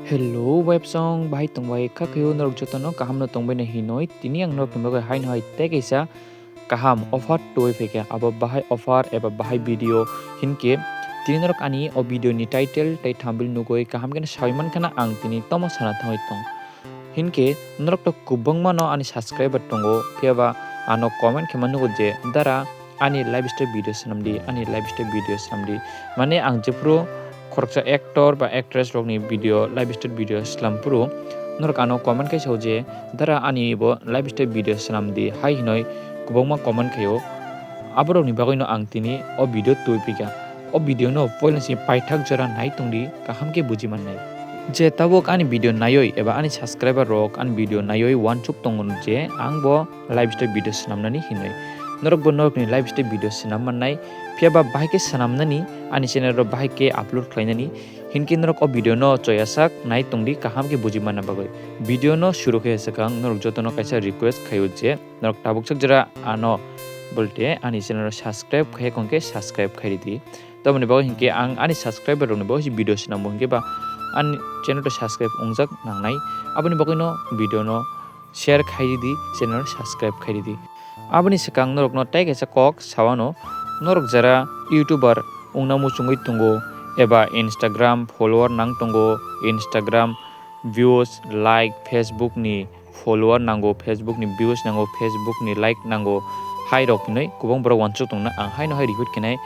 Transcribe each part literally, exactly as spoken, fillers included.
Hello websong, bahai tongbai kha khayo norok jotono kaham no tongbai na hinoi. Tini ang norok ni bagwi haino hai tei kaisa kaham offer tubui phaikha. Abo bahai offer eba bahai video hinkhe tini norok ani o video ni title tei thumbnail nugui kaham khe sawi mankha na ang tini tomo sana thangwi tong. Hinkhe norok to kwbangma no ani subscriber tongo, phiya ba ano comment khe ma nugo je, "Dara, ani lifestyle video swnam di, ani lifestyle video swnam di." Mane ang jephuru khoroksa actor ba actress rokni video, lifestyle video swnam phuru norok ano comment khai sao je, "Dara, ani bo lifestyle video swnam di," hai hinoi kwbangma comment khaio. Aborokni bagwino ang tini o video tubui phaikha. O video no poila se paithak jora nai tongdi, kaham khe buji mannai. Je tabuk ani video naioi eba ani subscriber rok ani video naioi uansuk tongo je ang bo lifestyle video swnamnani hinwi. Norok bo norokni lifestyle video swnam mannai, phiya ba bahai khe swnamnani, ani channel ro bahai khe upload khlainani. Hinkhe norok o video no choyasak nai tongdi, kaham khe buji manna bagwi. Video no suru khe swkang norok jotono kaisa request khaio je norok tabuk sak jora ano bolte ani channel ro subscribe khai kong khe subscribe khai ridi. Tamoni bagwi hinkhe ang ani subscriber rokni bagwi video swnambo hinkhe ba ani channel to subscribe wngjak nangnai. Aboni bagwino video no share khai ridi, channel subscribe khai ridi. Aboni swkang norokno tei kaisa kok sawano, norok jara YouTuber wngna muchungwi tongo eba Instagram follower nang tongo, Instagram views, like, Facebook ni follower nango, Facebook ni views nango, Facebook ni like nango, hai rok hinwi kwbang borok uansuk tongna ang haino hai repeat khenai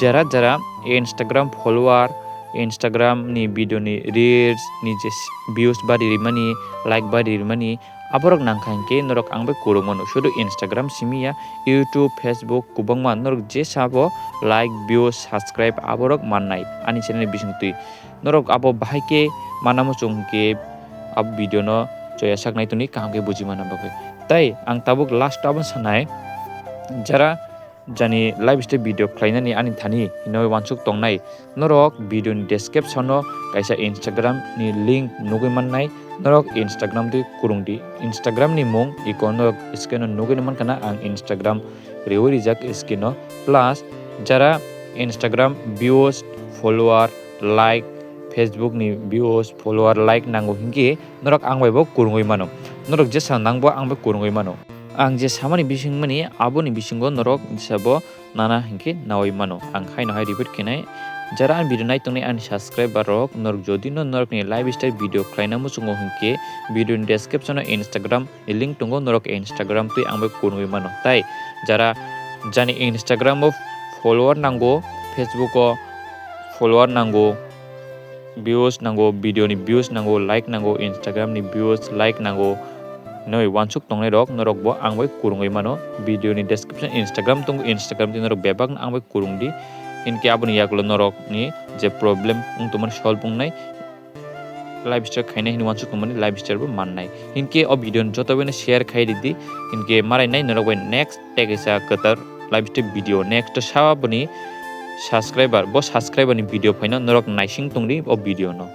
jara jara Instagram follower, Instagram ni video ni reels ni je views bari rimani, like bari rimani, aborok nangkha hinkhe norok ang bai kurung mano. Sudu Instagram simi ya, YouTube, Facebook kwbangma norok je sabo like, views, subscribe aborok mannai ani channel ni bisingtwi. Norok abo bahai khe mana muchung hinkhe abo video no choya sak nai tongdi kaham khe buji manna bagwi. Tai ang tabuk last abo sanai, jara jani lifestyle video khlainani ani thani hinwi uansuk tongnai, norok video ni description o kaisa Instagram ni link nugwi mannai, norok Instagram twi kurung di. Instagram ni mung iko norok screen o nugwi mankha na ang Instagram riwi rijak screen o, plus jara Instagram views, follower, like, Facebook ni views, follower, like nango hinkhe norok ang bai bo kurungwi mano. Norok jesa nangbo ang bai kurungwi mano. Ang je samani bisingmani aboni bisingo norok jesa bo nana hinkhe nawi mano. Ang haino hai repeat khenai, jara ani video nai tongnai ani subscriber rok, norok jodi no norokni lifestyle video khlaina muchungo hinkhe video ni description o Instagram ni link tongo, norok Instagram twi ang bai kurungwi mano. Tai jara jani Instagram o follower nango, Facebook o follower nango, views nango, video ni views nango, like nango, Instagram ni views, like nango, noi uansuk tongnai rok norok bo ang bai kurungwi mano. Video ni description Instagram tongo, Instagram twi norok bebak no ang bai kurung di. Hinkhe aboni yagulo norok ni je problem wng tongmani solve wngnai. Lifestyle khaina hinwi uansuk tongmani lifestyle bo mannai. Hinkhe o video no joto bai no share khai ridi. Hinkhe marai nai norok bai next tei kaisa kwtal lifestyle video next o sa boni subscriber, bo subscriber ni video phaino norok naising tongdi o video no.